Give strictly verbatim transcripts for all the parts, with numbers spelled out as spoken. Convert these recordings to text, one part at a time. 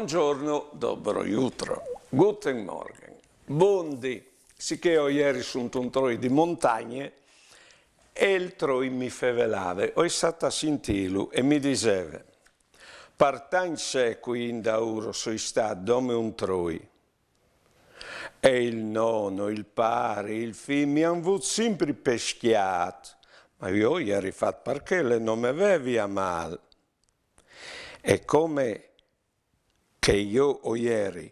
Buongiorno, dobro jutro. Guten Morgen. Bondi, sichè o jeri sunt'un troi di montagne e il troi mi fevelave, o i stat a sintilu e mi diseve: par tancj secui indaur o soi stat dome un troi. E il nono, il pari, il fi mi han vut simpri pe scjat, ma jo o jeri fat par chel e no me vevi a mal. E come che jo o jeri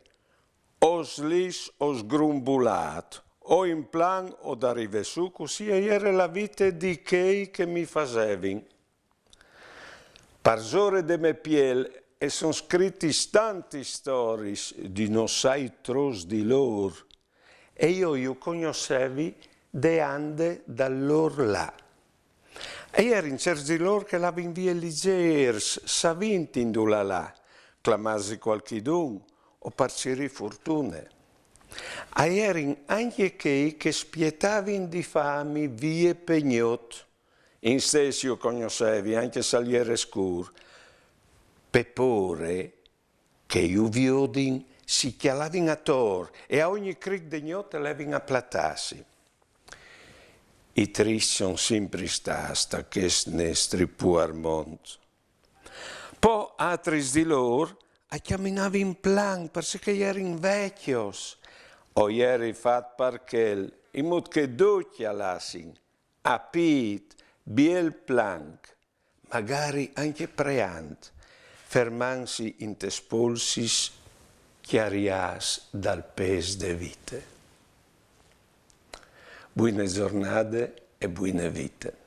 o slis o sgrumbulat, o in plan o da rive su, cussì e jere la vite di chei che mi fasevin. Parsore de me piel e son scritis tantis storiis di no sai tros di lor, e jo ju cognossevi de ande dal lor là. E jerin certs di lor che lavin vie ligers, savint indulà lâ, clamâsi cualchidun o par cirî furtune. A jerin ancje chei che spietavin di fâmi vie pe gnot. In stes ju cognossevi, ancje se al jere scûr, pe pôre che ju viodin si cjalavin ator e a ogni cric de gnot e levin a platâsi. I triscj son simpri stâts ta chest nestri puar mont. Po altris di lôr a cjaminavin planc, parcè che a jerin vecjos. O jeri fat par chel, in mût che ducj a lassin, a pît, biel planc, magari ancje preant, fermantsi intes polsis cjariâts dal pês de vite. Buine zornade e buine vite.